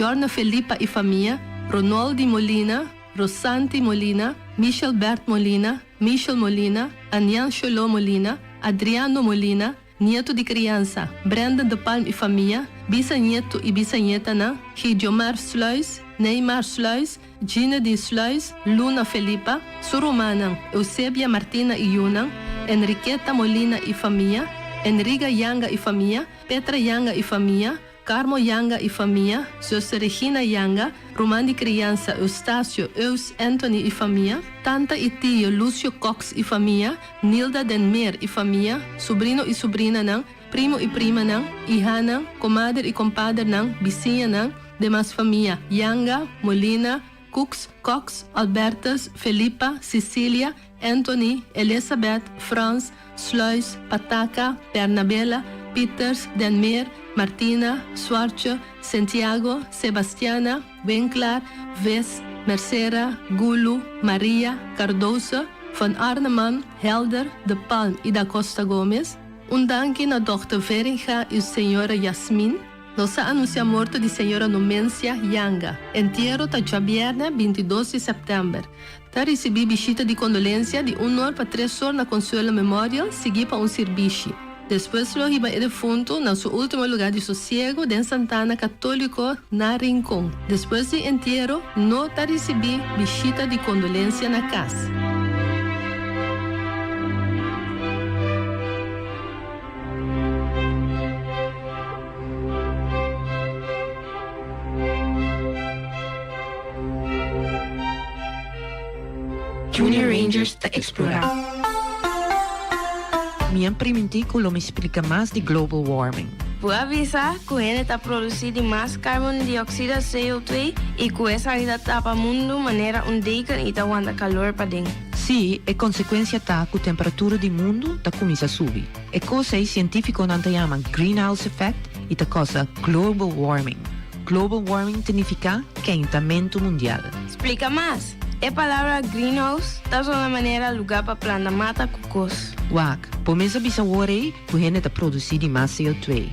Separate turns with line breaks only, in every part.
Jorna Felipa i famia, Ronoldi Molina, Rosanti Molina, Michel Bert Molina, Michel Molina, Anian Sholó Molina, Adriano Molina, Nietu di kriansa, Brandon de Palm i famia, bisanietu i bisanietanan, Gidiomar Sluis, Neymar Sluis, Ginedy Sluis, Luna Felipa, su rumannan, Eusebia Martina i yunan, Enriqueta Molina i famia, Enriga Yanga i famia, Petra Yanga i famia, Carmo Yanga i famia, Zuster Regina Yanga, ruman di kriansa Eustacio Eus Anthony i famia, tanta i tio Lucio Cox i famia, Nilda den Meer i famia, subrino i subrinanan, primo i primanan, ihanan, komader i kompadernan, bisiñanan, demas famia, Yanga, Molina, Cooks, Cox, Albertus, Felipa, Cecilia, Anthony, Elizabeth, Frans, Sluis, Pataka, Bernabela, Pieters, Den Meer, Martina, Swartje, Santiago, Sebastiana, Winklaar, Vis, Mercera, Gulu, Maria, Cardoso, Van Arneman, Helder, De Palm y Da Costa Gomez. Un danki na Dòkter Veringa y señora Yasmin. Nos a anuncia morto di señora Nomencia Yanga. Entiero ta djabierne 22 di september. Ta ricibi bishita di condolencia di un or pa tres or na Consuelo Memorial, sigui pa un sirbishi. Despues lo hiba e defunto na su ultimo lugar di sosiego den Santana Catolico na Rincon. Despues di entiero no ta ricibi bishita di condolencia na cas.
Junior Rangers ta explora.
Mi a primintí ku lo mi splika mas di global warming.
Bo a bisa ku hende ta produsí di mas karbon dioksida, CO2, i ku esaki ta tapa mundu manera un deken i ta wanta kalor paden.
Sí, e konsekuensia ta ku temperatura di mundu ta kuminsá subi. E kos ei sientífikonan ta yama greenhouse effect i ta kousa global warming. Global warming ta nifiká keintamentu mundial.
Splika mas. E palabra greenhouse ta sona manera lugá pa planta mata ku kos.
Wak, bo mes a bisa wor ei ku hende ta produsí di mas CO2.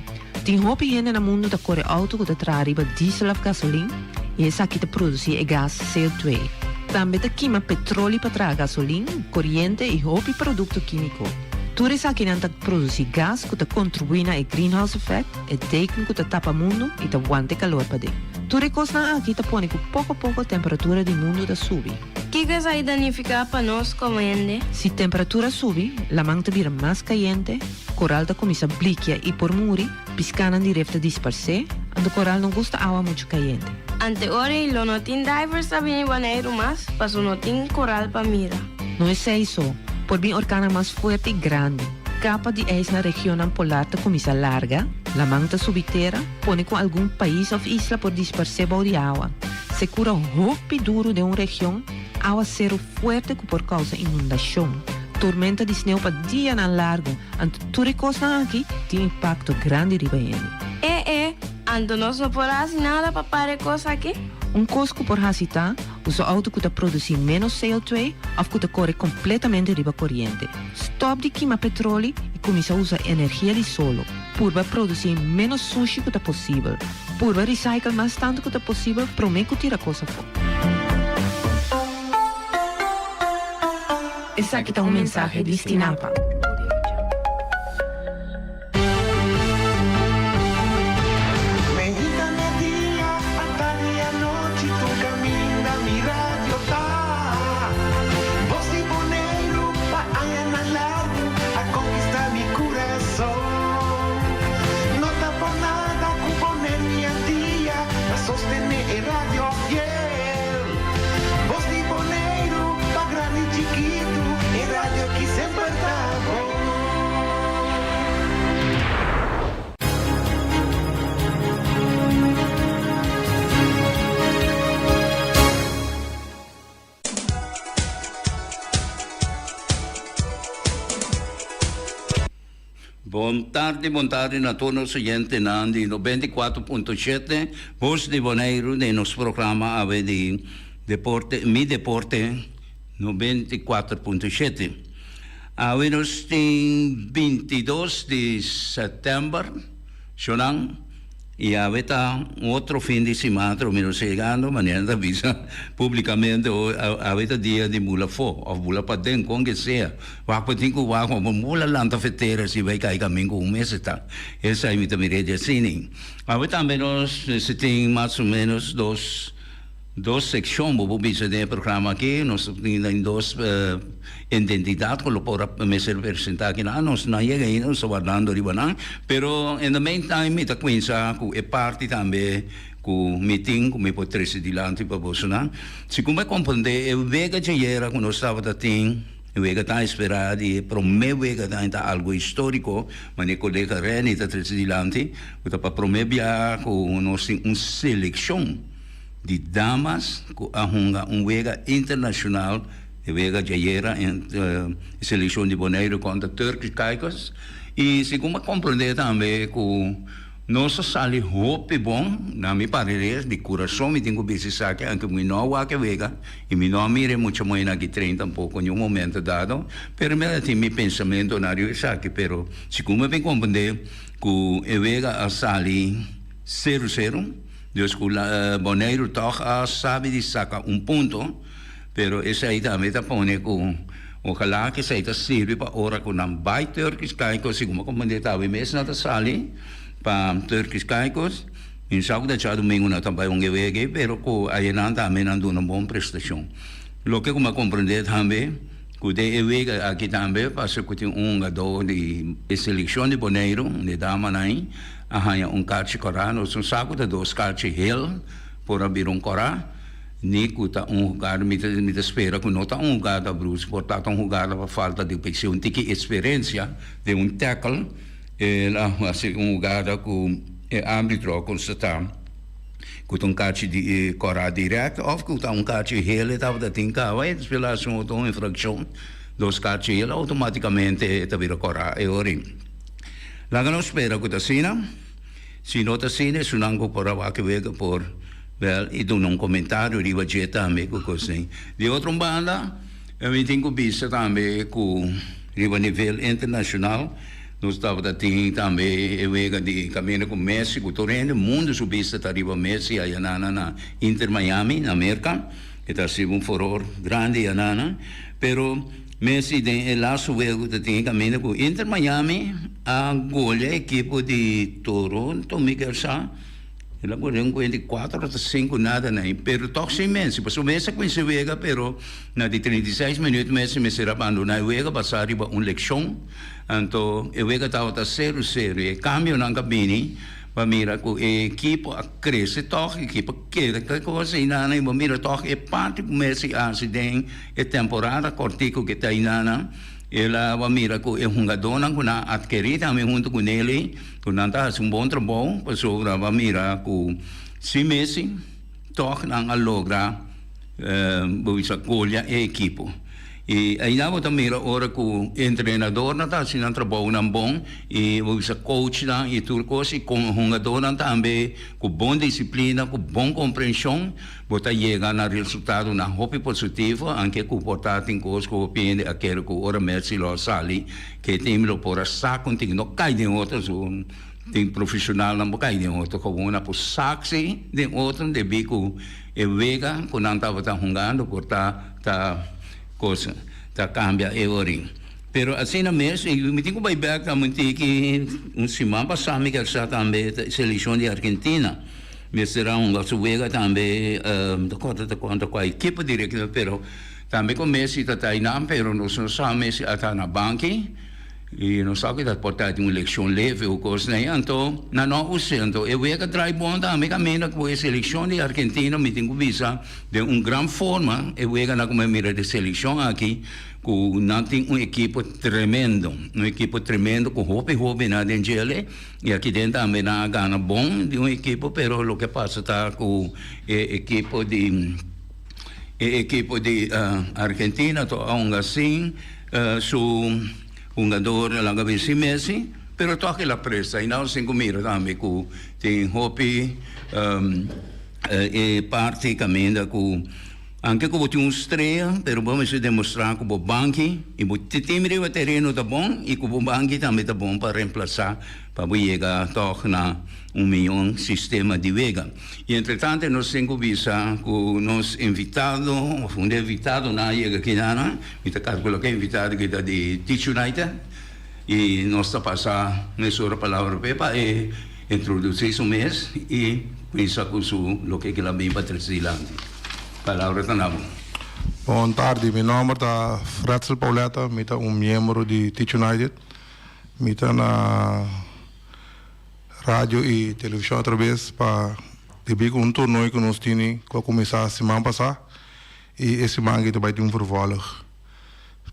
Tin hopi hende na mundu ta kore outo ku ta traha riba diesel òf gasolin i esaki ta produsí e gas CO2. Tambe ta kima petroli pa traha gasolin, koriente i hopi produkto kímiko. Tur esakinan ta produsí gas ku ta kontribuí na e greenhouse effect, e deken ku ta tapa mundu i ta wanta e kalor paden. Tur e kosnan aki ta pone ku poko poko temperatura di mundu ta subi.
Kiko esaki ta nifiká pa nos komo hende?
Si temperatura subi, laman ta bira mas kayente, koral ta kuminsá blikia i por muri, piskánan di ref ta disparsé, anto koral no gusta awa muchu kayente.
Ante ora ei lo no tin divers ta bini Boneiru mas, paso no tin koral pa mira.
No esei so, por bin orkannan mas fuerte i grandi. Kapa di ijs na regionnan polar ta kuminsá larga, laman ta subi tera, pone ku algun pais òf isla por disparsé bou di awa. Sekura hopi duru den un region, awaseru fuerte ku por kousa inundashon, tormenta di sneu pa dianan largu, anto tur e kosnan aki tin impakto grandi riba hende.
E e, anto nos no por hasi nada pa para e kos aki?
Un kos ku por hasi ta usa outo ku ta produsí ménos CO2 òf ku ta kore kompletamente riba koriente. Stòp di kima petroli i kuminsá usa energia di solo. Purba produsí ménos sushi ku ta posibel. Purba recycle mas tantu ku ta posibel promé ku tira kos afó.
Esaki ta un mensahe di Stinapa.
Bon tardi, bon tardi na tur nos oyentenan di 94.7 Voz di Boneiru den nos programa awe di Deporte, Mi Deporte 94.7. Awe nos tin 22 di sèptèmber, shonnan. I awe ta un otro fin di siman tro mi no sa yegando, manera nan ta bisa publicamente awe ta dia di bula afó of bula paden, con ke sea. Wak bo tin cu wak, bo bula lanta fetera si bay cay camin cu un mes ta. Esai mi ta mira di asina. Awe tambe nos mester tin mas o menos dos. Dos sekshon bo por bisa den e programa aki, nos ta tin den dos identidat ku lo por a mester presentá aki nan, nos no a yega ainda, nos ta wardando riba nan, pero in the meantime mi ta kuminsá ku e parti tambe ku mi tin ku mi por trese dilanti pa bosonan. Segun mi a komprendé e wega djayera ku nos tabata tin, e wega tan esperá di e promé wega ta ta algu históriko, manera e kolega Renny ta trese dilanti, ku ta pa promé biaha ku nos tin un selekshon. di damas ku a hunga un wega internashonal, e wega djayera entre e selekshon di Boneiru kontra Turkish Caicos. I segun mi a komprendé tambe ku nos a sali hopi bon, na mi parecer, di kurason mi tin ku bisa esaki, anke mi no a wak e wega i mi no a mira e mucha muhé aki train tampoko niun momento dado, pero mi a tin mi pensamentonan riba esaki, pero segun mi a bin komprendé ku e wega a sali sero sero. Dus ku Boneiru tòg a sabi di saka un punto, pero esei tambe ta pone ku ojalá ku esei ta sirbi pa ora ku nan bai Turkish Caicos, segun bo komprendé ta awe mes nan ta sali pa Turkish Caicos, mi no sa ku ta djadumingu nan ta bai un gewege, pero ku ayenan tambe nan duna un bon prestashon. Loke ku mi a komprendé tambe ku den e wega aki tambe pasobra ku tin un hungadó di e selekshon di Boneiru, un di e damanan ei, A haña un karchi kòrá, nos no sa ku ta dos karchi hel por a bira un kòrá, ni ku ta un hugada, mi ta mi ta spera ku no ta un hugada brus, por ta ta un hugada pa falta di p'esei un tiki eksperensia den un tackle, el a hasi un hugada ku e árbitro a konstatá ku ta un karchi di kòrá dirèkt òf ku ta un karchi hel e tabata tin kaba, e despues el a hasi un otro infrakshon, dos karchi hel outomátikamente e ta bira kòrá e ora ei. Laga nos spera ku ta asina. Si no ta asina, esunnan ku por a wak e wega por bel i duna un komentario riba dje tambe ku kos den. Di otro un banda, mi tin ku bisa tambe ku riba nivel internashonal nos tabata tin tambe e wega di kaminda ku Messi ku tur hende mundu su bista ta riba Messi ayana na Inter Miami na Merka. E ta hasiba un furor grandi ayana, pero Messi den e laatste wego ta tin e caminda cu Inter Miami a golea ekipo di Toronto mi kier sa el a golea un cuenta di cuatro ta cinco nada na pero toch sin Messi pasobra Messi a cuminsa e wega pero na di 36 minuut Messi mester a bandona e wega basa riba un leccion anto e wega tabata cero cero y e cambionan ca bini Pa mira ku e ekipo a krese tòg, e ekipo a keda ku e kos einan i bo mira tòg e parti ku Messi a hasi den e temporada kòrtiku ku e ta einan, el a bo mira ku e hungadónan ku nan a atkerí tambe huntu ku Nelly, ku nan ta hasi un bon trabou, pasobra bo a mira ku sin Messi tòg nan a logra bo bisa golia e ekipo. I einan bo ta mira ora ku entrenadornan ta hasi nan trabounan bon i bo bisa coachnan i tur kos i kon hungadornan tambe ku bon disiplina, ku bon komprenshon bo ta yega na resultadonan hopi positivo anke ku por ta tin kos ku hopi hende a kere ku ora Messi lo a sali ke team lo por a sa kon tin no kai den otro so tin profeshonalnan por kai den otro kobon nan por sak si den otro debí ku e wega ku nan tabata hungando por ta Ta cosa ta cambia e orin. Pero asina mes, y mi tin cu bay bek ta un tiki, un siman pasa mi kier sa tambe ta seleccion di Argentina mester a hunga su wega tambe, mi ta corda ta contra cua ekipo directo, pero tambe cu Messi ta ta eynan, pero nos no sa Messi a ta na banki. I nos sa ku ta por ta tin un lekshon leve o kosnan ei, anto nan no a us'é. Anto e wega drai bon tambe kaminda ku e selekshon di Argentina, mi tin ku bisa den un gran forma e weganan ku mi a mira di selekshon aki ku nan tin un ekipo tremendo, un ekipo tremendo ku hopi hobennan den djele i aki den tambe nan a gana bon di un ekipo pero loke a pasa ta ku e ekipo di e ekipo di Argentina to a hunga sin Su hungador a laga bin sin Messi, pero toch el a presta. Y now sin cu mira tambe cu tin hopi e parti caminda cu. Anke ku bo tin un strea, pero bo mester demostrá ku bo banki i bo team riba tereno ta bon i ku bo banki tambe ta bon pa remplasá pa bo yega tòg na un miyon sistema di wega. I entretante nos tin ku bisa ku nos invitado òf un di e invitadonan a yega akinan, mi ta kalkulá ku e invitado aki ta di Teach United i nos ta pasa mesora palabra p'e pa e introdusí su mes i kuminsá ku su loke ke el a bin pa trese dilanti. Palabra ta na bo.
Bon tardi, mi nomber ta Fretzel Pauletta, mi ta un miembro di Teach United. Mi ta na radio y television atrabes pa debí cu un tornoe cu nos tini cu a cuminsa siman pasa y e siman aki ta bay tin un vervolg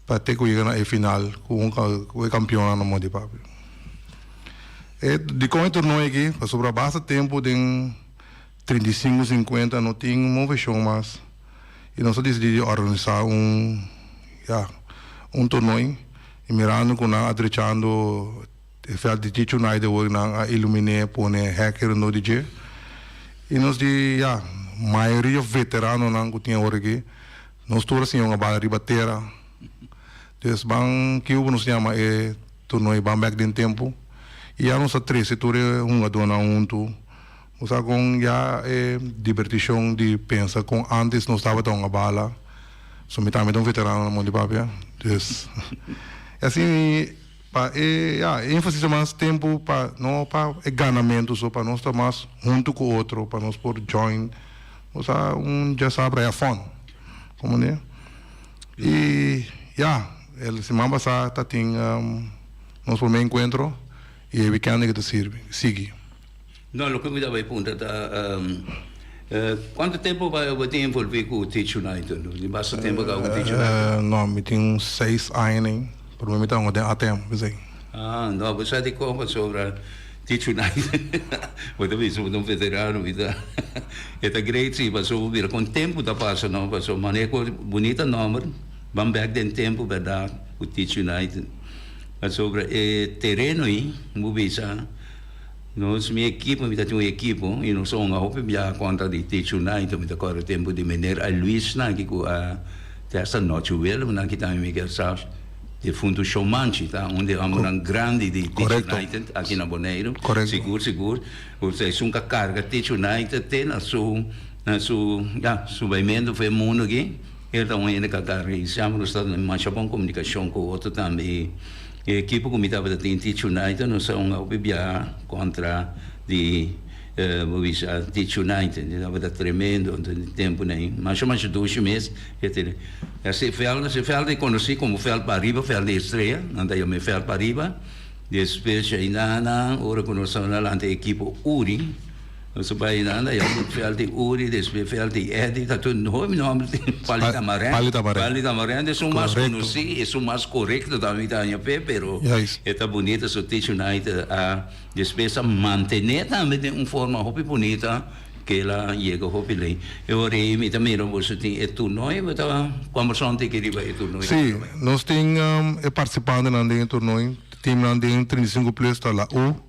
pa te cu yega na e final cu un cu e campeonnan na Monte Papio. E dicon e tornoe aki? Pasobra basta tempo den. 35 50 no tin moveshon mas i nos a disidí di organisá un ya un tornoi i mirando ku nan a drechando e vèlt di Chicho United awor nan a iluminé pone hèk rondó di dje i nos di ya mayoria veteranonan ku tin awor aki nos tur a siña un bala riba tera dus ban kiubo nos yama e tornoi ban bèk den tempu i ya nos a trese tur e hungadónan huntu. Bo sa kon ya e dibertishon di pensa kon antes nos tabata un bala. So mi tambe ta un veterano na Monte Papia. Dus e asina mi pa e ya e énfasis ta mas tempu pa no pa e ganamentu so pa nos ta mas huntu ku otro pa nos por join bo sa un djasabra ya fun komo ne i ya el siman pasá ta tin nos promé enkuentro i e wikènd ke ta sirbi sigui.
No, loke mi ta bai puntra ta, Cuanto tempo bo tin envolvi cu Teach United? Bo tin basta tempo caba cu Teach United?
No, mi tin un seis aña nen, pero mi ta hunga den ATM, p'esei.
Ah, no, bo sa dicon pasobra Teach United, bo ta bisa bo ta un veterano, mi ta, e ta great si, pasobra bo mira con tempo ta pasa no, pasobra manera cu bunita nomber, ban bek den tempo berdad cu Teach United, pasobra e tereno ei, bo bisa. Nos, mi ekipo, mi ta tin un ekipo i nos a hunga hopi biaha kontra di Teach United. Mi ta kòrda tempu di meneer Aluis nan aki ku a te hasta nochi welo nan aki tambe mi kier sa defuntu Showmanchi ta un di e hòmbernan grandi di Teach United aki na Boneiru. Sigur sigur ku ta esun ku a karga Teach United te na su na su ya su baimentu for e mundu aki el ta un hende ku a karga i siempre nos ta masha bon komunikashon ku otro tambe i E ekipo ku mi tabata tin Teach United nos a hunga hopi biaha kontra di bo bisa Teach United e tabata tremendo anto di tempunan ei masha masha dushi mes ke tene ese vèlt ese vèlt e konosí komo vèlt pariba vèlt di Estrella nan ta yama e vèlt pariba despues djaina nan ora ku nos a lanta e ekipo Uri. Nos a bai nan aya ku vèlt di Uri, despues vèlt di Eddy, ta tur hopi nòmber tin, Pali Tamarèn,
Pali Tamarèn.
Pali Tamarèn esun mas
Korekto.
konosí, esun mas korekto tambe mi ta haña p'e, pero
Juist.
e ta bunita su Teach United a despues a mantené tambe den un forma hopi bunita ke el a yega hopi lei. E ora ei mi ta mira boso tin e toernooi, bo ta kòmbersá un tiki riba e toernooi?
Sí, nos tin e partisipantenan den e toernooi, teamnan den 35 plus ta La U,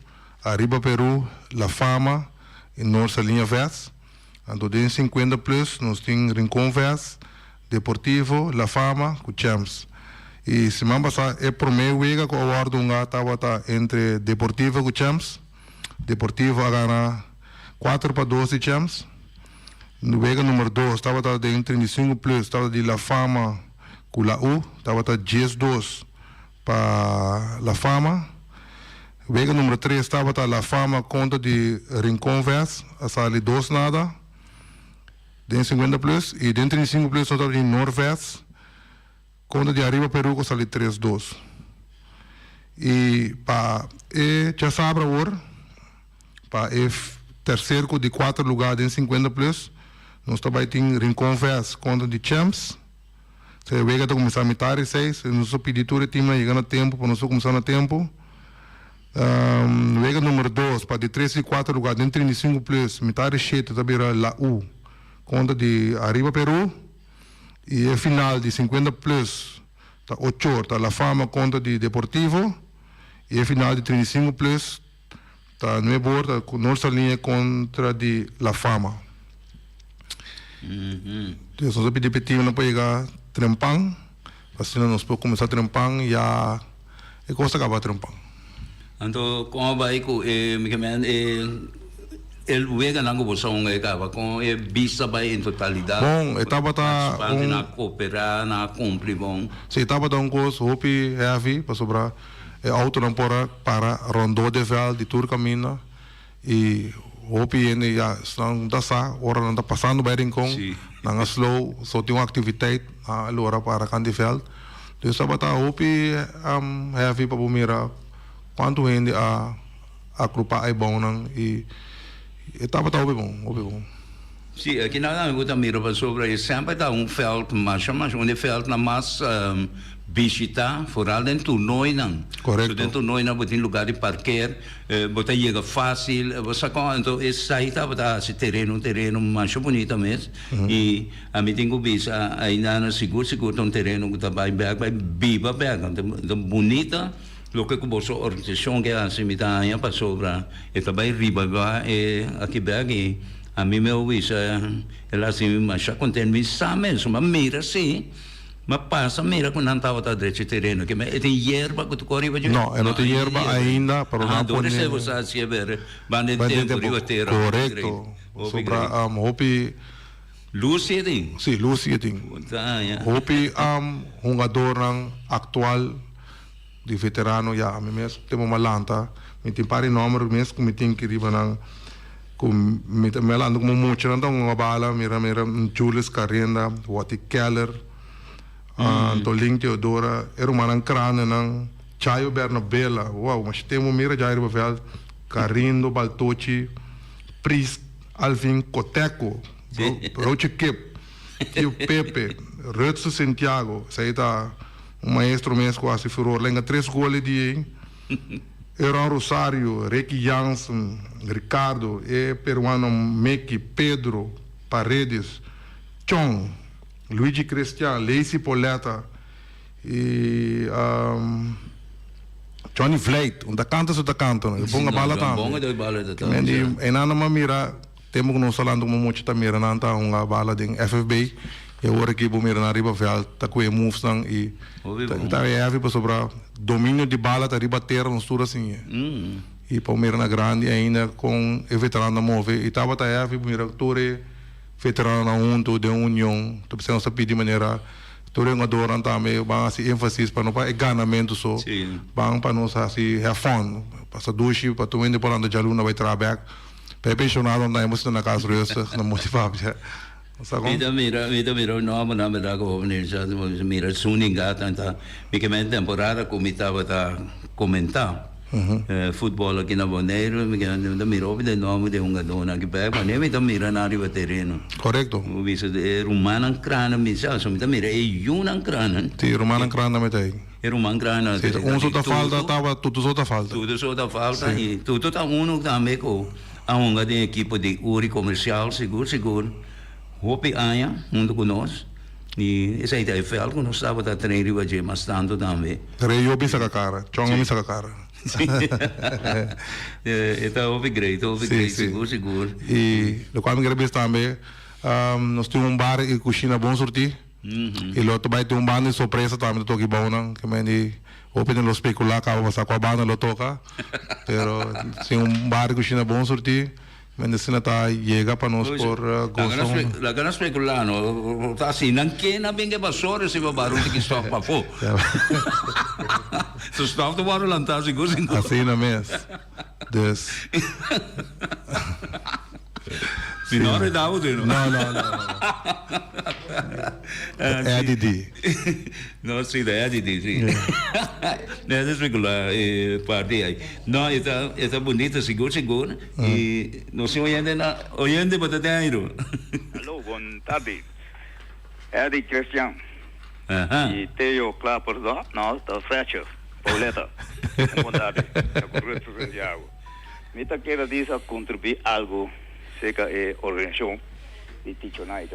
Ariba Peru, La Fama y Noord Saliña Vets. Anto den 50 plus nos tin Rincon Vets, Deportivo, La Fama cu Champs. Y siman pasa e prome wega cu a wordo hunga tabata entre Deportivo cu Champs. Deportivo a gana 4-2 di Champs. Wega numero dos tabata den 35 plus tabata di La Fama cu La U, tabata 10-2 pa La Fama. Wega numero tres tabata La Fama kontra di Rincon Vest, a sali dos nada den 50 plus y den 35 plus nos tabatin Noord Vest kontra di Arriba Peru ku a sali tres dos. Y pa e djasabra awor pa e tercer ku di kuater lugar den 50 plus nos ta bai tin Rincon Vest kontra di Champs. E wega ta kuminsá mitar di seis. Nos a pidi tur e timnan yega na tempu pa nos por kuminsá na tempu. Wega numero dos pa di tres i kuater lugar den 35 plus mitar di shete ta bira La U kontra di Arriba Peru i e final di 50 plus ta ocho or ta La Fama kontra di Deportivo i e final di 35 plus ta nuebe or ta Noord Saliña kontra di La Fama. Dus nos a pidi pa e teamnan pa yega trempan, pa asina nos por kuminsá trempan ya e kos ta kaba trempan.
Anto kon a bai ku e mi ke men e e weganan ku bo sa hunga e kaba kon e bista bai en totalidat?
Bon, e tabata un.
Partisipantenan a koperá, nan a kumpli bon?
Si, e tabata un kos hopi heavy pasobra e outonan por a para rondó de vèlt di tur kaminda. Y hopi hende ya esnan ta sa ora nan ta pasando bay Rincon nan a slow so tin un activiteit nan a lora para kant di veld dus tabata hopi heavy pa bo mira cuanto hende a agrupa aybounan y e tabata hopi bon hopi bon.
Sí, aki nan ami ku ta mira pasobra e semper ta un veld masha masha un di e veldnan mas bishita foral den toernooinan.
Korekto.
So den toernooinan bo tin lugar di parkeer, bo ta yega fácil, bo sa kon anto esai tabata hasi tereno un tereno masha bunita mes i ami tin ku bisa ainda nan sigur sigur ta un tereno ku ta bai bek bai biba bek ta bunita loke ku boso organisashon ke hasi mi ta haña pasobra e ta bai riba riba e aki bek i Ami mi a wisa el a hasi mi masha kontent. Mi sa mes, mi a mira si, mi a pasa mira ku nan tabata drecha e tereno. Ke e tin yerba ku ta kore riba dje?
No, e no tin yerba ainda, pero nan a
pone. Dor esei bo sa hasi e bere banda e tempu riba tera.
Korekto. Sobra hopi.
Lus si e tin?
Si, lus si e tin. Hopi hungadornan aktual. Di veterano ya ami mes tempo mi a lanta mi tin par di nomber mes ku mi tin ki riba nan ku mi ta mi a lanta komo mucha nan ta hunga bala mira mira Julius Carenda Watty Keller Antolin Teodora e rumannan Cranenan Chayo Bernabela wow masha tempo mi mira Jairo riba veld Carindo Baltochi Priest Alvin Koteco Roche Kip Tio Pepe Rutse Santiago esei ta Un maestro mes ku hasi furor lenga tres gol e dia ei. Eron Rosario, Ricky Jansen, Ricardo, e peruano Meki, Pedro, Paredes, Chong, Luigi Christian, Lacey Poletta i Johnny Vlijt. Un ta kanta su ta kanta no. E bonga bala tambe. Men di einan nan a mira. Tempu ku nos ta lanta komo mucha ta mira nan ta hunga bala den FFB i awor aki bo mira nan riba vèlt ta ku e movesnan i ta heavy pasobra dominio di bala ta riba tera nos tur a siña i pa bo mira na grandi ainda kon e veterano ta move i tabata heavy bo mira tur e veteranonan huntu den un union ta bisa nos ta pidi manera tur e hungadornan tambe ban hasi énfasis pa no pa e ganamentu so ban pa nos hasi have fun pasa dushi pa tur hende por lanta djaluna bai traha bèk. Pa e pensionadonan tambe bo sinta na kas rustig, no motiva papia. Sa kon?
Mi ta mira, mi ta mira un nòmbernan berdad ku hopi sa mira Zuniga ta mi ke men temporada ku mi tabata komentá futbòl aki na Boneiru mi ke mi ta mira hopi den nòmber di e hungadónan aki bèk manera mi ta mira nan riba tereno.
Korekto.
Bo bisa e rumannan kranan mi sa mi ta mira e yunan kranan.
Si, rumannan kranan tambe ta ei.
E ruman grandi
Si, un so ta falta taba tutu so ta falta.
Tutu so ta falta y tutu ta uno tambe cu a hunga den ekipo di Uri Comercial sigur sigur hopi aña hunto cu nos y esey ta e veld cu nos tabata train riba dje mas tanto tambe.
Rey yo bin saca cara, Chong a bin saca cara.
E ta hopi great, hopi great sigur sigur.
Y locual mi quier bisa tambe nos tin un bar y cushina bon surti. I lo ta bai tin un banda di sorpresa tambe ta toka e bounan ke men di hopi den lo spekulá kaba pa sa kua banda lo toka pero tin un bar di kushina bon surtí men di asina ta yega pa nos por gosa un.
Laga nan spekulá no ta asina nan ke nan bin ke basora si bo bar un tiki stof pafó su stof ta wòrdu lantá sigur sigur.
Asina mes dus.
Mi no reda bo no.
No, no, no. Eddie D.
No, si, da Eddie D, si. No, ta speculá e parti ei. No, e ta, e ta bunito, sigur, sigur. I nos tin oyente na, oyente bo ta den airu.
Hallo, bon tardi. Eddie Christian.
Aha.
I Theo Klaper, no, no, ta Fletcher, Pauletta. Un bon tardi. Ta ku Ruth Santiago. Mi ta kere di sa kontribuí algu serka e organisashon di Ticho Night.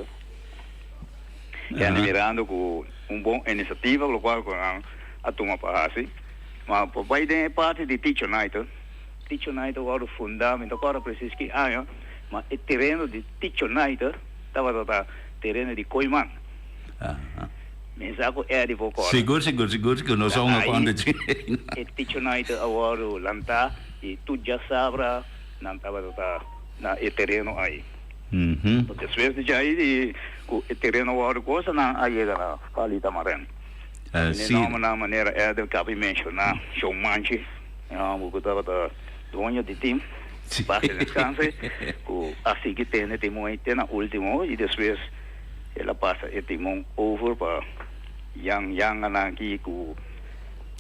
E anda mirando ku un bon inisiativa lokual ku nan a tuma pa hasi. Ma pa bai den e parti di Ticho Night, Ticho Night a wòrdu fundá, mi no ta kòrda presis ki aña, ma e tereno di Ticho Night. tabata ta tereno di Kooiman. Mi sa ku Eddie por kòrda.
Sigur, sigur, sigur ku nos a hunga kontra dje.
E Teach United a wòrdu lantá i tur djasabra nan tabata ta na e tereno ei. Despues di djai di ku e tereno a wòrdu kosa nan a yega na Palita Maren. E nòmbernan manera Eddie kaba di menshoná, Shon Manchi, e hòmber ku tabata doño di tim, pase deskanse, ku a sigui tene timon ei te na último i despues El a pasa e timon over pa Jan Janganan aki ku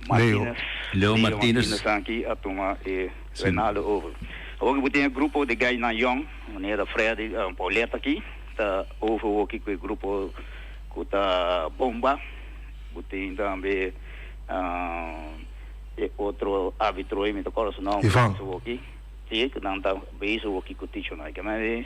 Martinez.
Leo Martinez.
Aki a tuma e Renaldo over. Awor ku bo tin e grupo di gainan yong, manera Freddy, Paulette aki ta over hoki ku e grupo ku ta Bomba. Bo tin tambe e otro arbitro ei, mi ta kòrda su nòmber.
Ivan.
Si, ku nan ta bezig hoki ku tichonan.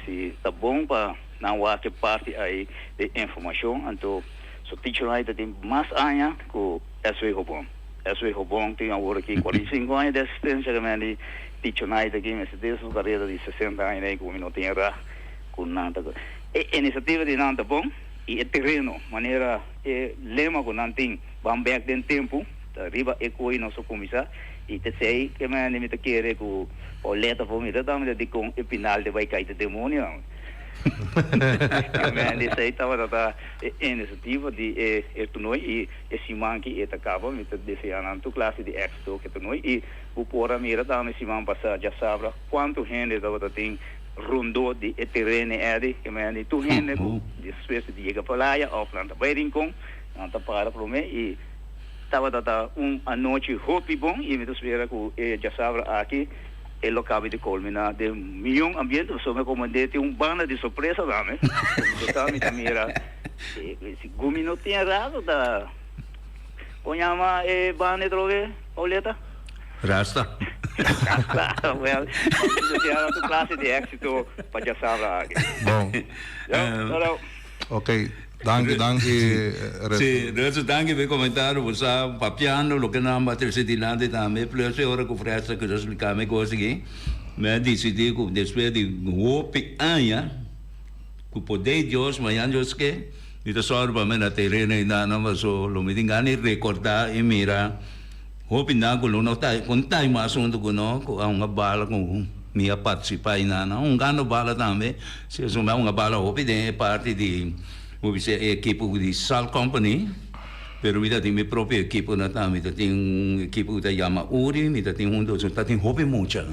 Si ta bon pa. Nan wak e parti ai di informashon, anto su tichonan ai ta tin mas aña ku SV Hobon. SV Hobon tin awor aki 45 aña di asistensia ke men di tichonan ai ta aki mester den su karera di 60 aña ei ku mi no tin era ku nan ta. E inisiativa di nan ta bon i e tereno manera e lema ku nan tin ban bek den tempu ta riba e koe nos a kuminsá i ta esei ke men di mi ta kere ku Pauletta por mira tambe ta dikon e pinal ta bai kai ta demonio. Men esei tabata ta e inisiativa di e e toernooi i e siman ki e ta kaba mi ta desea nan tur klase di éksito ku e toernooi i bo por a mira tambe siman pasá djasabra kuantu hende tabata tin rondó di e terene edi ke men di tur hende ku despues di yega playa òf nan ta bai Rincon nan ta para promé i tabata ta un anochi hopi bon i mi ta spera ku e djasabra aki E lo cabe di colmina den mion ambiente pasobra mi comandé tin un banda di sorpresa tambe. Como bo sa mi ta mira si Gumi no tin rato ta con yama e banda atrobe Pauleta?
Rasta.
Rasta, well, mi desea nan tur clase di exito pa djasabra aki.
Bon.
Yo, tot.
Ok. Danki, danki Rutger.
Sí, Rutger, danki pa e comentario. Bo sa papiando loke nan a trece dilanti tambe. Plus e ora cu Fred ta cuminsa splica mi cos aki, mi a dicidi cu despues di hopi aña, cu poder Dios, mañana Dios ke, mi ta sòru pa mi na tereno ei nan, paso lo mi tin gana di recorda y mira Hopi nan ku lo no ta konta e asuntu ku no ku a hunga bala ku mi a partisipa einan. Nan hungando bala tambe, si esun mi a hunga bala hopi den e parti di bo bisa e ekipo di Salt Company, pero mi ta tin mi propio ekiponan tambe. Mi ta tin un ekipo ku ta yama Uri, mi ta tin huntu, ta tin hopi mucha.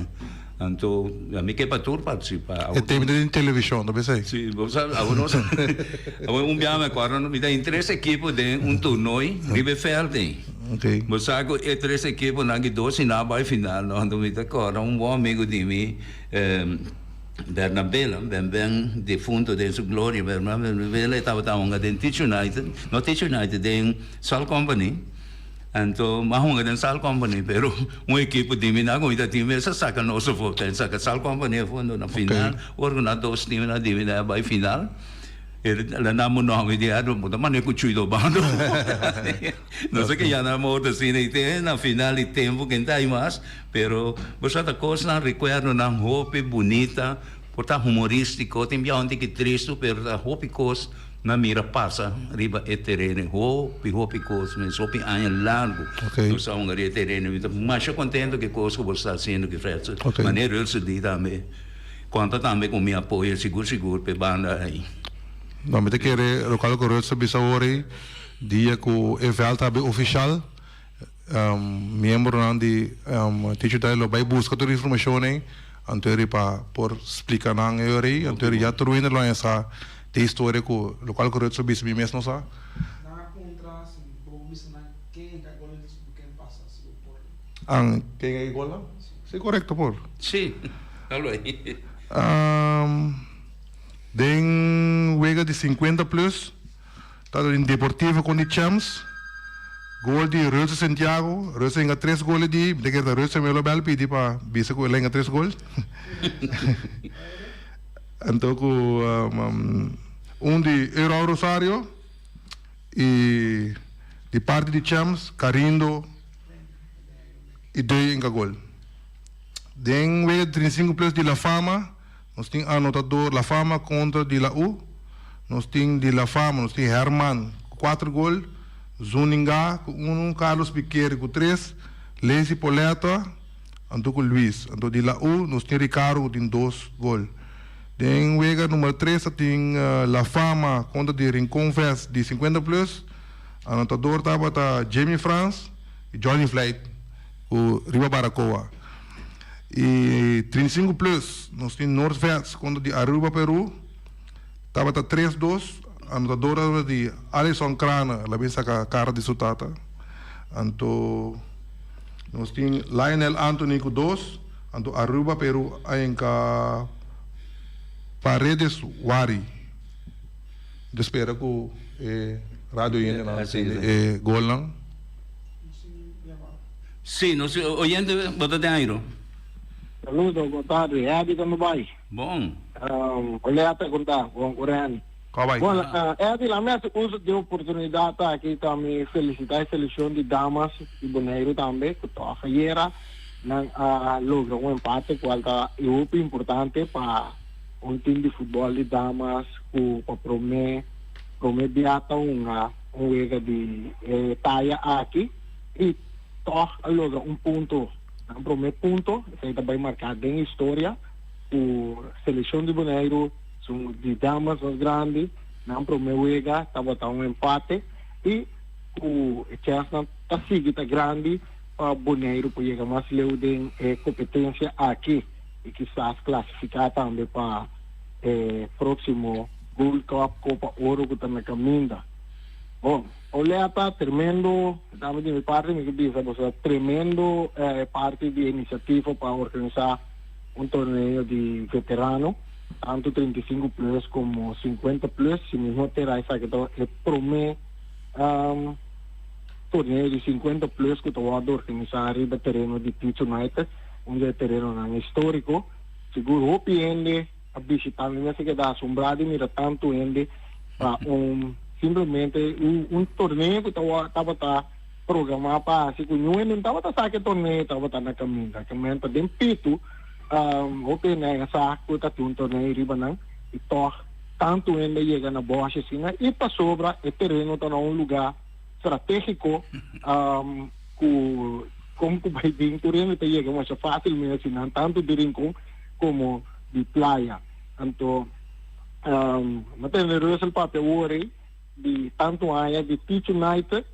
Anto mi ke pa tur partisipa.
E tema ta den televishon, ta bisa ei?
Si, bo sa, awor nos, awor un biaha mi akorda, mi ta tin tres ekipo den un toernooi riba e veld ei.
Ok.
Bo sa ku e tres ekiponan ki dos si nan a bai final no, anto mi ta kòrda un bon amigu di mi, Bernabela, ben ben defunto den su gloria, Bernabela e tabata hunga den Teach United, no Teach United, den Salt Company. Anto m'a hunga den Sal Company, pero un ekipo di mi nan ku mi ta tin mes a saka nos afó. Ta saka Sal Company afó, anto na final ora ku nan dos tim nan di mi nan a bai final, e la nan bo nòmber di Edwin, bo ta manera ku Chuy Dobando. No sé ke ya nan moto asina i te na final di tempu ken ta ai mas, pero bo sa ta kosnan, rekuerdonan hopi bunita, por ta humorístiko, tin biaha un tiki tristu, pero ta hopi kos. Na mira pasa riba e tereno hopi hopi kos mes hopi aña largu nos a hunga riba e tereno mi ta masha kontento ku e kos ku bo sta hasiendo ki Fredson manera Russel di tambe konta tambe ku mi apoyo sigur sigur pa e banda ahi.
No mi ta kere lokual ku Russel bisa awor ei dia ku e vèlt habri ofishal miembronan di Teacher Day lo bai buska tur informashon ei anto eri pa por splika nan e ora ei anto eri ya tur wende lo haña sa De historia cu locual cu Rutz a bisa mi mes no sa.
Nan a puntra si bo bisa nan ken e ka gol entonces bo ken pasa si bo por.
An ken e gol nan? Si corecto por.
Si, tal bay.
Den wega di 50 plus ta den Deportivo con di Champs gol di Rutz Santiago. Rutz a hinga tres gol e di mi ta kere ta Rutz a melo bel pidi pa bisa cu el a hinga tres gol. Anto ku un di Erol Rosario i di parti di Champs, Carindo i Dei enka gol. Den wega di 35 plus di La Fama nos tin anotador La Fama kontra di La U. nos tin di La Fama, nos tin Herman ku kuater gol, Zuniga ku unu, Carlos Piqueri ku tres, Lacey Poletta anto ku Luis. Anto di La U nos tin Ricardo ku tin dos gol. Den wega numero tres ta tin La Fama kontra di Rincon Vest di sinkuenta plus. Anotador tabata Jamie Frans i Johnny Vlijt ku Riba Baracoa. I 35 plus nos tin Noord Vets kontra di Aruba Peru tabata tres dos. Anotador tabata di Alison Kraner, el a bin saka kara di su tata. Anto nos tin Lionel Anthony ku dos. Anto Aruba Peru a hinka Paredes Wari. Mi ta spera ku e radio oyentenan a tende e golnan.
Sí, nos oyente bo ta den airo.
Saludo, bon tardi. Eddy con bai?
Bon.
Olé a pregunta, bon cu Renny.
Con bai?
Bon, Eddy, la mi haci uso di e oportunidad aki ta mi felicita e seleccion di damas di Boneiru tambe cu toch ayera nan a logra un empate cual ta hopi importante pa un team di futbol di damas cu pa prome prome bia ta hunga un wega di e taya aki y tog a logra un punto, nan prome punto, esey ta bay marca den historia cu seleccion di Boneiru su di damas mas grandi nan prome wega tabata un empate y cu e chensnan ta sigui ta grandi pa Boneiru por yega mas leu den e competencia aki. y kisas clasifica tambe pa e proximo Gold Cup, Copa Oro cu ta na caminda. Bon, Oleta, tremendo, dame di mi parti mi ke bisa boso tremendo parti di iniciativa pa organisa un torneo di veterano, tanto 35 plus como 50 plus, si mi no tera esaki ta e prome torneo di 50 plus cu ta wordo organisa riba tereno di Teach United. Un di e terenonan históriko. Sigur hopi hende a bishitá. Mi mester keda asombrá di mira tantu hende pa un simplemente un torneo ku tabata programá pa hasi ku niun hende no tabata sa ku e torneo tabata na kaminda. Kementa den pitu hopi hende a sa ku ta tin un torneo riba nan i tòg tantu hende a yega na bòshi asina i pasobra e tereno ta na un lugá stratégiko ku Kon ku bai den tur hende ta yega masha fásil mes asinan, tantu di Rincon komo di Playa. Anto, mi a tende Russell papia awor ei di tantu aña di Teach United.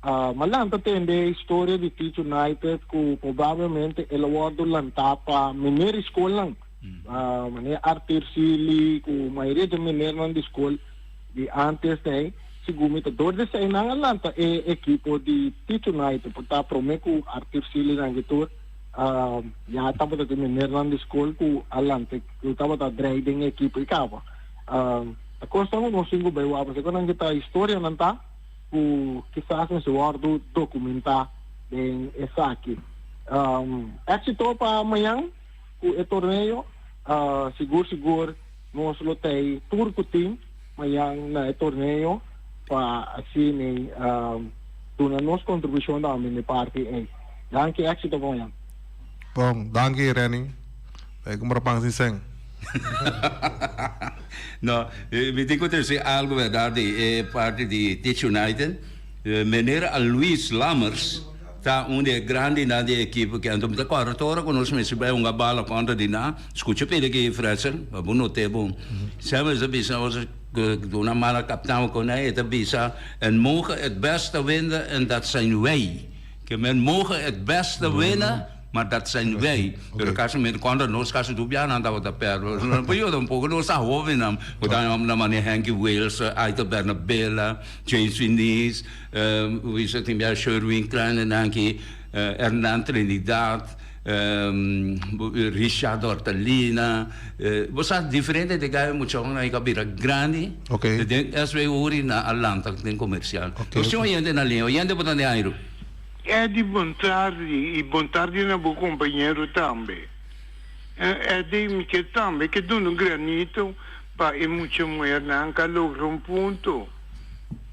Mi a lanta tende e historia di Teach United ku probablemente el a wòrdu lantá pa meneer di skolnan, manera Arthur Sealy ku mayoria dje meneernan di skol. Di antes ei, segun mi ta dor di esei nan a lanta e ekipo di Teach United por ta prome ku Arthur Sealy nan ki tur ya tabata tin menernan di skol ku a lanta ku tabata drei den e ekipo i kaba. Ta kosnan ku nos tin ku bai wak pasobra ku nan ki ta historianan ta ku kisas mester wòrdu dokumentá den esaki. Éksito pa mañan ku e torneo sigur sigur. Nos lo tei tur ku tin mañan na e torneo pa asina duna nos kontribushon tambe na e parti ei. Danki, éksito pa mañan.
Bon, danki Renny. Bai kumpra pan sin sen.
No, mi tin ku trese algu bèrdat di e parti di Teach United. Meneer Aluis Lammers ta un di e grandinan di e ekipo aki. Anto mi ta kòrda tur ora ku nos mester bai hunga bala kontra di nan. Skucha pidi aki Fredson, pa bo not'é bon. Semper ta bisa nos ku duna mala kaptan ku nan, e ta bisa, En mogen het beste winnen en dat zijn wij. Ke men mogen het beste winnen. Maar dat zijn wij. Pero casi men kontra nos casi tur bia nan tabata perde. Nan por yuda un poco nos ta hobennan. Bo ta na manera Henky Wils, Aito Bernabela, James Finis, wie sa tin bia Sherwin Kleine nan ki, Hernan Trinidad, Richard Ortalina. Bo sa diferente de gayo muchanan a bira grandi. Den SV Uri nan a lanta den comercial. Nos tin oyente na linea. Oyente bo ta den airu.
Eddy bon tardi y bon tardi na bo compañero tambe. Eddy mi ke tambe ke duna un granito pa e mucha muhernan ka logra un punto.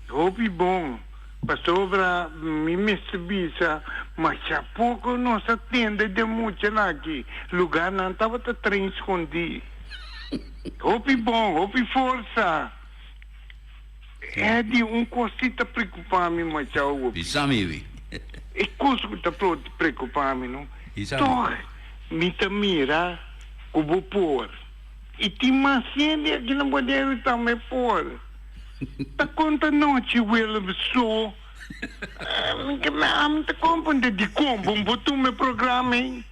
Hopi bon, pasobra mi mester bisa masha poco nos a tende den muchanan aki, lugarnan tabata train scondi. Hopi bon, hopi forsa. Eddie, un kos si ta preocupa mi masha hopi.
Bisa mi, wi.
E kos ku ta preocupa mi no.
Bisa mi.
Tog mi ta mira ku bo por. I tin mas hende aki na Boneiru tambe por. Ta konta nochi Willem so. Mi ke mi ta komprende dikon bo bo tuma e programa ei.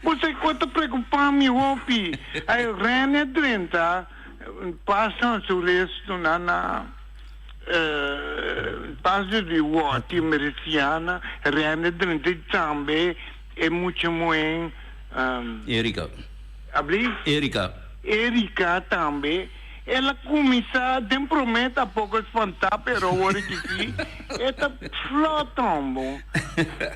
Bo sa kua ta preocupa mi hopi. Ai Rene drenta pasa su resto na na pasa di woti Mericiana Rene drenta i tambe e mucha muhen.
Erika.
Abli?
Erika.
Erika tambe. El a kuminsá den promé ta poko spantá pero awor ki si e ta flot hombo.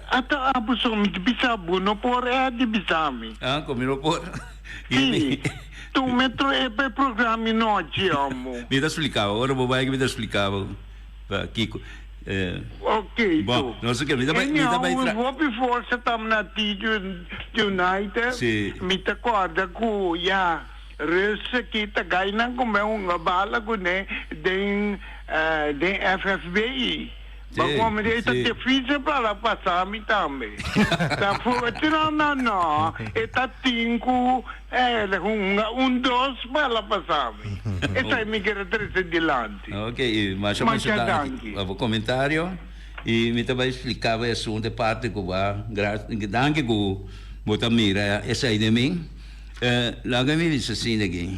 Ata abo so mi ta bisa bo no por Eddy bisa mi.
Ah ku mi no por.
Si, tuma e programa nochi hombo.
Mi ta splika bo, ora bo bai mi ta splika bo kiko.
Ok
Bon, nos ke mi ta bai mi ta bai
tra. Hopi forsa tam na Teach United.
Si.
Mi ta korda ku ya. Rus aki ta gai nan come hunga bala cune den den FFBI. Ba come di e ta dificil pa la pasa mi tambe. Ta fuerte no no no e ta tin cu hunga un dos pa la pasa mi. Esai mi kier a trece dilanti.
Ok, y masha masha danki pa bo comentario y mi ta bay explica bo e asunto e parti cu bo a danki cu bo ta mira esai den mi. Laga mi bisa asina aki,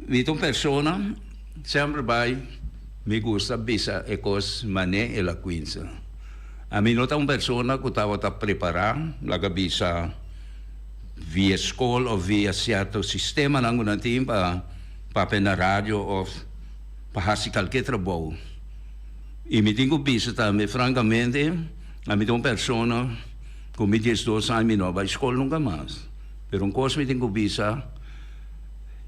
mi ta un persona semper bai mi gusta bisa e kos manera el a kuinsa. Ami no ta un persona ku tabata prepará, laga bisa via skol òf via sierto sistemanan ku nan tin pa papia na radio òf pa hasi kalke trabou. I mi tin ku bisa tambe frankamente ami ta un persona. Ku mi 12 aña mi no a bai skol nunka mas. Pero un kos mi tin ku bisa,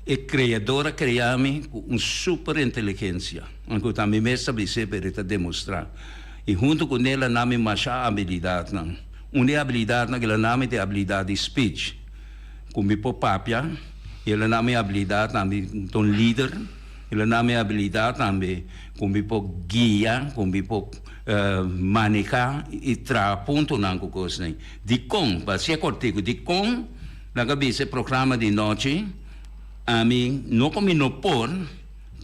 e Kreador a krea mi ku un super inteligensia. Anke ta mi mes ta bis'é pero e ta demostrá. I huntu ku n'el a na mi masha abilidatnan. Un di e abilidatnan ku el a na mi ta e abilidat di speech. Ku mi por papia. I el a na mi abilidat tambe mi ta un lider. El a na mi abilidat tambe ku mi por guia, ku mi por maneha i traha puntonan ku kosnan. Dikon? Pa hasié kòrtiku, dikon nan ka bisa e programa di nochi? Ami no ku mi no por,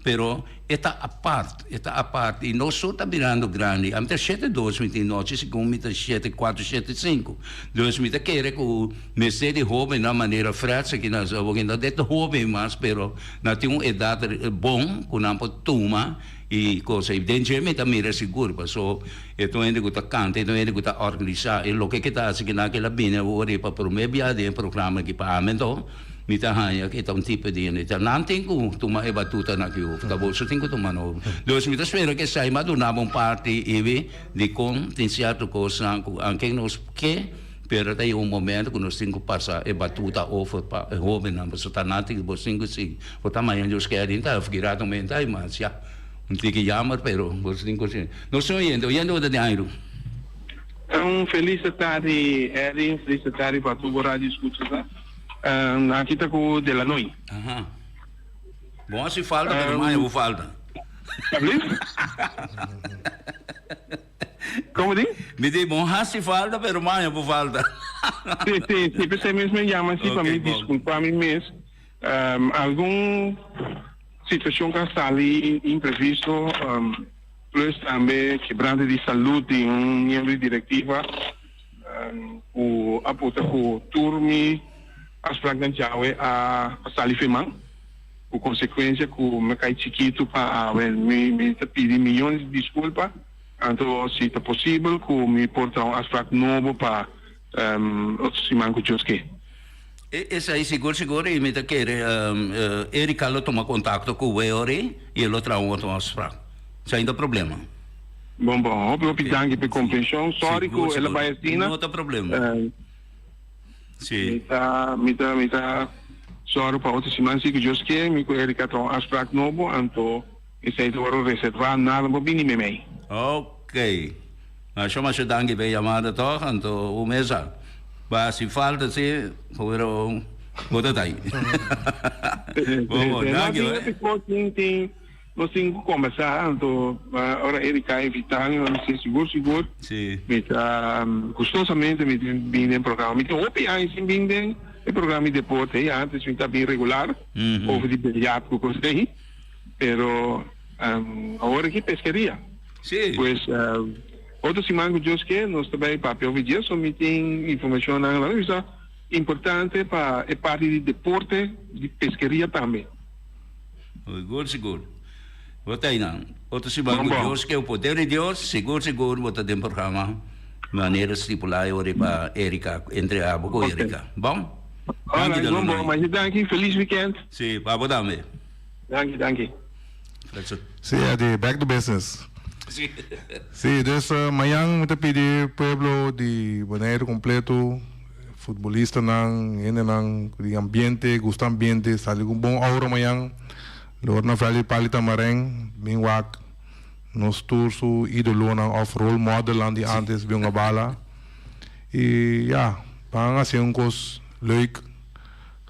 pero e ta apart, e ta apart i nos tur ta birando grandi. Ami ta shete dos mi tin nochi segun mi ta shete kuater, shete sinku. Dus mi ta kere ku mester di hóbennan manera Freds aki na Zòbok, no ta hóben mas pero nan tin un edat bon ku nan por tuma I cosa i den dje mi ta mira sigur paso e ta un hende ku ta kanta e ta un hende ku ta organisá e loke ke ta hasi kinan ke el a bini awor i pa promé bia den e programa aki pa ami anto mi ta haña ke ta un tipo di hende ta nan tin ku tuma e batutanan aki over ta boso tin ku tuma nan over dus mi ta spera ke esei mi a duna bo un parti ibi dikon tin sierto kosnan ku anke nos ke pero ta yega un momento ku nos tin ku pasa e batuta over pa e hóbennan pasobra ta nan tin ku boso tin ku sigui. Bo ta maña Dios keda den ta of ki rato men ta mas ya un tiki jammer pero bo tin cu si nos tin oyente oyente bo ta den airu.
Un felis tardi Eddie, un felis tardi pa tur bo radio escuchas nan. Aki ta cu Delanoy.
Aha. Bon haci falta pero maña bo falta.
Alblief? Como di?
Mi di bon haci falta pero maña bo falta.
Si, si, si, p'esei mes mi a yama si pa mi disculpa mi mes. Algun situacion cu a sali imprevisto, plus tambe kebrante di salud di un miembro di directiva cu a puta cu tur mi afspraaknan djawe a sali firman, cu consecuencia cu mi a cay chikito pa awe. Mi ta pidi miyones di disculpa, anto si ta posibel cu mi por traha un afspraak nobo pa otro siman cu Dios ke.
Esei sigur sigur i mi ta kere Erika lo tuma kontakto ku Weori i e lo traha un otro afsprak. Esei no ta problema.
Bon bon, hopi hopi danki pa e komprenshon. Sorry ku el a bai asina.
No ta problema. Si.
Mi ta mi ta mi ta sòru pa otro siman si ku Dios ke mi ku Erika traha un afsprak nobo anto esei ta wòrdu reservá nada por bini meimei.
Oké. Masha masha danki p'e yamada tòg, anto un mesa. Ba si falta si, pero. Bo ta tai. Bon, bon, danki hoor.
Tin, tin, nos tin ku kombersá, anto ora Erika a invitá mi, mi si sigur sigur.
Si.
Mi ta gustosamente mi tin bin den programa. Mi tin hopi aña sin bin den e programa di deporte ei, antes mi ta bin regular over di biljart ku kos ei, pero awor aki peskeria.
Si.
Pues otro siman ku Dios ke nos ta bai papia over dje, so mi tin informashonnan la mi bisa. Importante pa e parti di deporte di peskeria tambe.
Sigur sigur. Bo ta einan. Otro siman ku Dios ke poder di Dios sigur sigur bo ta den programa manera stipulá e ora pa Erika entre abo ku Erika. Bon?
Danki Alright, bon bon. Masha danki. Feliz weekend.
Si, pa abo tambe.
Danki, danki.
Si, Eddie, back to business.
Si.
Si, dus mañan mi ta pidi pueblo di Boneiru completo, futbolistanan, hendenan di ambiente, gusta ambiente, sali cu un bon aura mañan. Lo ora na veld di Pali Tamaren, bin wak nos tur su idolonan of role modelnan di antes bin hunga bala. Y ya, ban haci un cos leuk,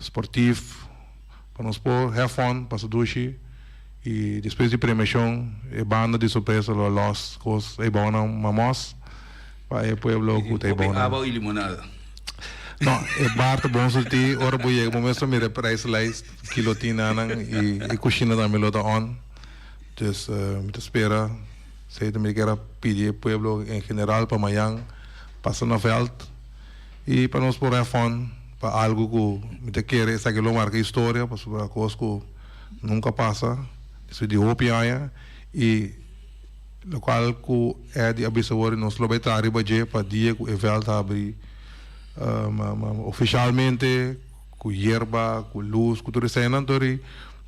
sportief. Pa nos por have fun, pasa dushi y despues di premiacion e banda di sorpresa lo a los cos eybounan mamos pa e pueblo cu ta eybounan.
Hopi aba y limonada.
No, e bar ta bon surti, ora bo yega bo mes ta mira e prijslijst, kilo tin nanan y e cushina tambe lo ta on. Dus mi ta spera, esey ta mi kier a pidi e pueblo en general pa mañan pasa na veld y pa nos por have fun. Pa algu ku mi ta kere esaki lo marka historia pasobra kos ku nunka pasa despues di hopi aña i lokual ku Eddy a bisa awor nos lo bai traha riba dje pa dia ku e vèlt habri ofishalmente ku yerba ku lus ku tur eseinan tori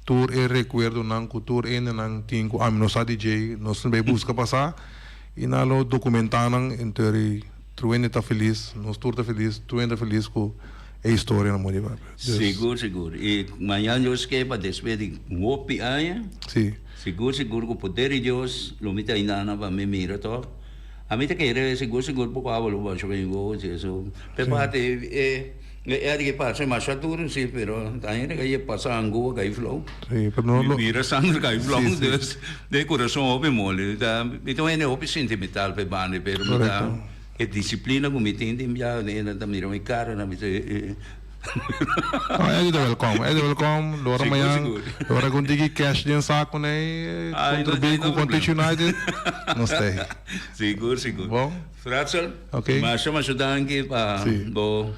tur e rekuerdonan ku tur hendenan tin ku ami no sa di dje nos tin bai buska pasa i nan lo dokumentá nan entori. Tur hende ta felis, nos tur ta felis, tur hende ta felis ku e historia na Moody Papia.
Dus. Sigur, sigur. I mañan Dios ke pa despues di hopi aña.
Si.
Sigur, sigur ku poder di Dios lo mi ta ainda pa mi mira tòg. A mi ta kere sigur, sigur poko awa lo basha mi wowo si eso. Pe parti e e eri ke pasa masha duru si pero ta hende ka ye pasa angua kai flou.
Si, pero no lo.
Mi mira sanger kai flou
Si, si.
dus den kurason hopi moli. Ta mi ta un hende hopi sentimental pe banda pero mi ta
Korekto.
e disiplina ku mi tin tin biaha den hende ta mira mi kara nan bisa e.
No, Eddie ta welkom, Eddie welkom. Lo ora
Sigur,
mañan,
sigur.
lo ora ku un tiki cash den saku nei
Ai, no,
kontribuí
no
ku
problema.
Teach United, nos ta ei.
Sigur, sigur.
Bon.
Fratzel,
Ok.
masha masha danki pa
Si.
bo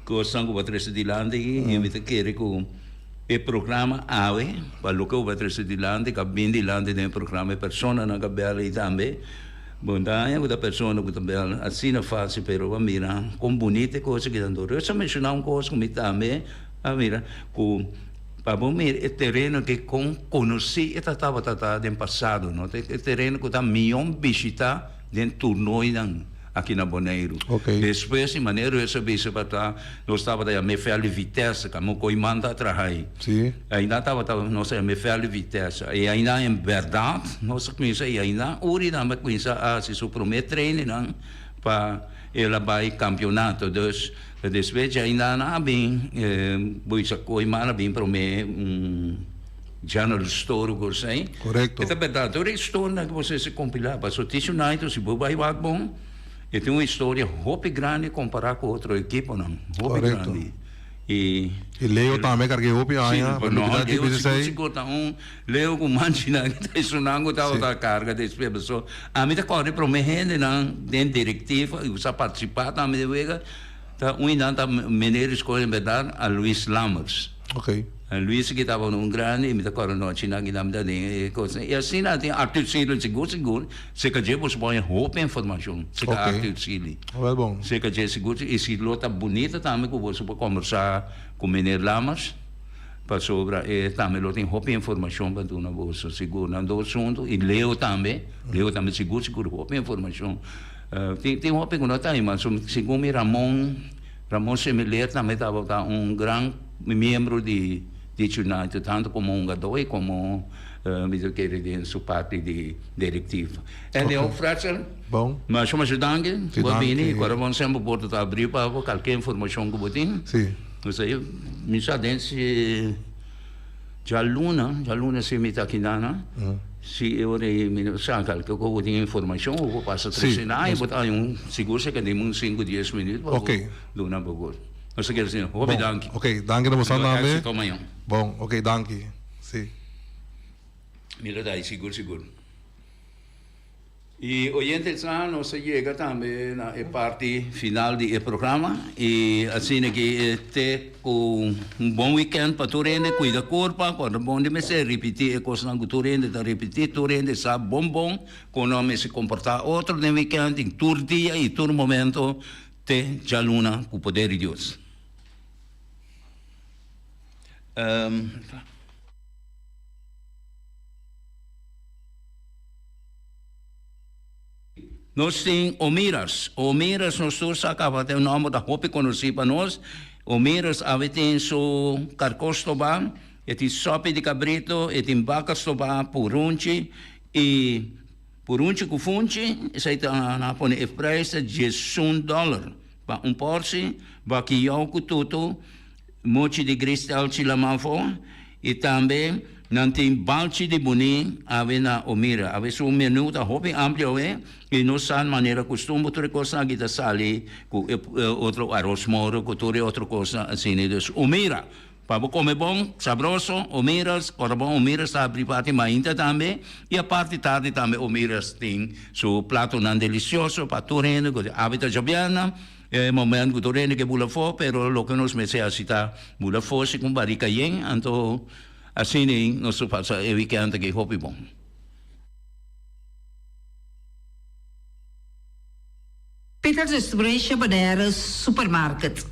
kosnan ku bo a trese dilanti aki. I mi ta kere ku e programa awe, pa loke bo a trese dilanti, ku a bin dilanti den e programa, e personanan ku a bèl ei tambe. Bo no ta haña ku ta persona ku ta bèl asina fásil, pero bo a mira kon bunita e kos aki ta. Anto Ruth a menshoná un kos ku mi tambe a mira, ku pa bo mira e tereno ke kon konosí e ta tabata ta den pasado, no? E tereno ku ta mion bishitá. Den turnoinan aki na Boneiru. Despues di manera Ruth a bisa pa ta, nos tabata yam'é Veld di Vitesse, kamo Koiman ta traha ei. Ainda tabata nos a yam'é Veld di Vitesse. I ainda en bèrdat nos a kuminsá i ainda Uri tambe a kuminsá a hasi su promé trainingnan pa el a bai kampionato. Dus despues dje ainda nan a bin, Buisa Koiman a bin promé. General Store ku esei.
Korekto.
E ta bèrdat, tur e historianan ku boso a kompilá, pasobra Teach United si bo bai wak bon, e tin un historia hopi grandi kompará ku otro ekiponan, hopi
Korekto.
grandi. I
I Leo tambe karg'é hopi
Sí,
aña,
pero
pa
no,
lubidá
Leo
di
sigur
esei.
sigur ta un Leo ku manchinan ku ta esunnan ku tabata karga despues, pasobra ami ta kòrda e promé hendenan den direktiva i ku sa partisipá tambe den wega, ta un di nan ta meneer di skol en bèrdat, a Luis Lammers.
Ok.
Luis ki tabata un grandi i mi ta kòrda nochi nan ki nan ta den e kos. I asina tin Arthur Sealy sigur sigur seka dje bo por haña hopi informashon seka
Ok.
Arthur Sealy.
Wel bon.
Seka dje sigur i si lo ta bunita tambe ku boso por kòmbersá ku meneer Lammers pasobra e tambe lo tin hopi informashon pa duna boso sigur. Nan dos huntu i Leo tambe, Leo tambe sigur sigur hopi informashon. Tin tin hopi ku no ta haña mas segun mi Ramon. Ramon Semiler tambe tabata un gran miembro di Dutch United, tanto komo hungadó i komo mi ta kere den su parti di direktiva. En de ook Fretzel,
Bon.
masha masha danki
Sí,
bo a bini
danki.
i kora bon semper porta ta abrí pa bo kalke informashon ku bo tin.
Sí.
Nos a mi sa den si djaluna, djaluna si mi ta aki nana, si e ora ei mi no sa kalke ku bo tin informashon bo por pasa trese na i bo ta haña un sigur si ke den un sinku dies minüt pa bo duna bo kos. Nos ta kere si hopi danki.
Ok, danki na boso tambe.
Éksito mañan.
Bon, ok, danki. Si.
Mi lo ta ei sigur sigur. Y oyente sa nos a yega tambe na e parti final di e programa y asina ki te cu un bon weekend pa tur hende cuida curpa cuando bon di mester ripiti e cosnan cu tur hende ta ripiti tur hende sa bon bon con nan mester comporta otro den weekend y tur dia y tur momento te djaluna cu poder di Dios. Nos tin Omiras. Omiras nos tur sa caba ta un nomber ta hopi conoci pa nos. Omiras awe tin su carco stoba, e tin sopi di cabrito, e tin baca stoba, purunchi y purunchi cu funchi, esey ta nan a pone e prijs ta diesun dollar pa un porci, bakiyou cu tutu. Mochi di gristelchi laman afó, i tambe nan tin balchi di buní awe na Omira. Awe su menú ta hopi amplio awe, i nos sa manera kustumber tur e kosnan aki ta sali ku e otro aros moro ku tur e otro kosnan asina. Dus Omira, pa bo kome bon, sabroso, Omiras, ora bon Omiras ta abri parti mainta tambe, i aparti tardi tambe Omiras tin su platonan delisioso pa tur hende ku awe ta djobièrnè. E moment ku tur hende ke bula afó, pero loke nos mester hasi ta bula afó si ku un barika yen, anto asina ei nos ta pasa e wikènt aki hopi bon.
Peters Restauration Bonaire Supermarket.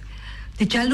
Di djaluna.